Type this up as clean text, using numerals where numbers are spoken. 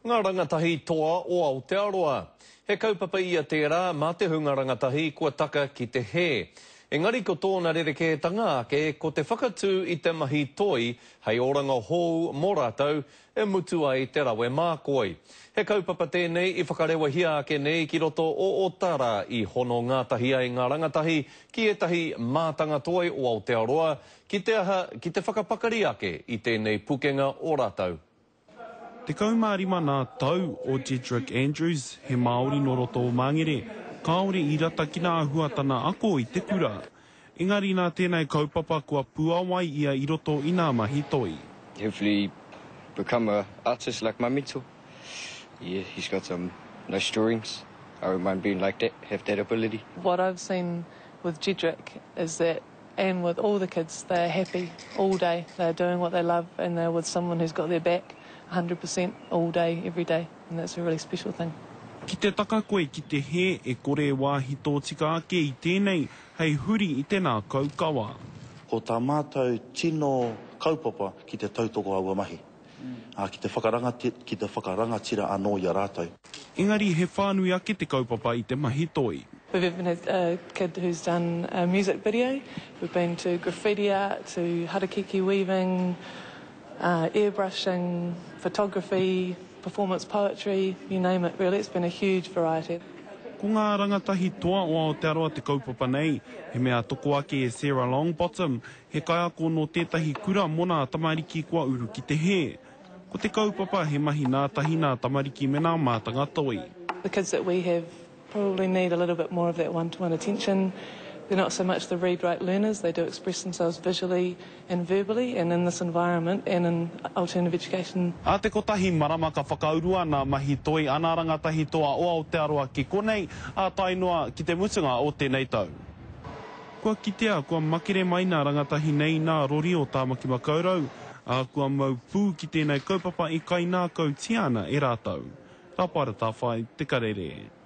Ngā rangatahi toa o Aotearoa. He kaupapa ia tērā mā te hunga rangatahi kua taka ki te hē. Engari ko tōna rerekētanga ake ko te whakatū i te mahi toi hei oranga hou mō rātou e mutu ai te rawe mākoi. He kaupapa tēnei i whakarewahia ake nei ki roto o Otara i hono ngātahi ai ngā rangatahi ki ētahi mātanga toi o Aotearoa ki te aha ki te whakapakari ake i tēnei pukenga o rātou. 15 nā tau o Jedrick Andrews, he Māori nō roto o Māngere, kāore i rata ki nā āhua tana ako i te kura. Engari nā tēnei kaupapa kua puawai ia i roto i nā mahi toi. Hopefully become a artist like my mentor. Yeah, he's got some nice drawings. I wouldn't mind being like that, have that ability. What I've seen with Jedrick is that And with all the kids, they're happy all day. They're doing what they love and they're with someone who's got their back 100% all day, every day. And that's a really special thing. Ki te taka koe ki te hē, e kore e wāhi tōtika ake i tēnei hei huri i te ngākau kawa. Ko tā mātou tino kaupapa ki te tautoko aua mahi. ā, ki te ki te whakarangatira anō i a rātou. Engari he whānui ake te kaupapa i te mahi toi. We've even had a kid who's done a music video, we've been to graffiti art, to harakeke weaving, airbrushing, photography, performance poetry, you name it really, it's been a huge variety. Ko ngā rangatahi toa o Aotearoa te kaupapa nei, he mea toko ake e Sarah Longbottom, He kaiako nō tētahi kura mō nā tamariki kua uru ki te hē. Ko te kaupapa he mahi nātahi nā tamariki me nā mātanga toi. The kids that we have probably need a little bit more of that one to one attention. They're not so much the read write learners, they do express themselves visually and verbally and in this environment and in alternative education. Ā te kotahi marama ka whakaurua nā mahi toi a nā rangatahi toa o Aotearoa ki konei, ā tae noa ki te mutunga o tēnei tau. Kua kitea, kua makere mai nā rangatahi nei nā rori o Tāmaki Makaurau, ā, kua mau pū ki tēnei kaupapa e kainākautia ana e rātou. Rāpaera Tāwhai, Te Karere.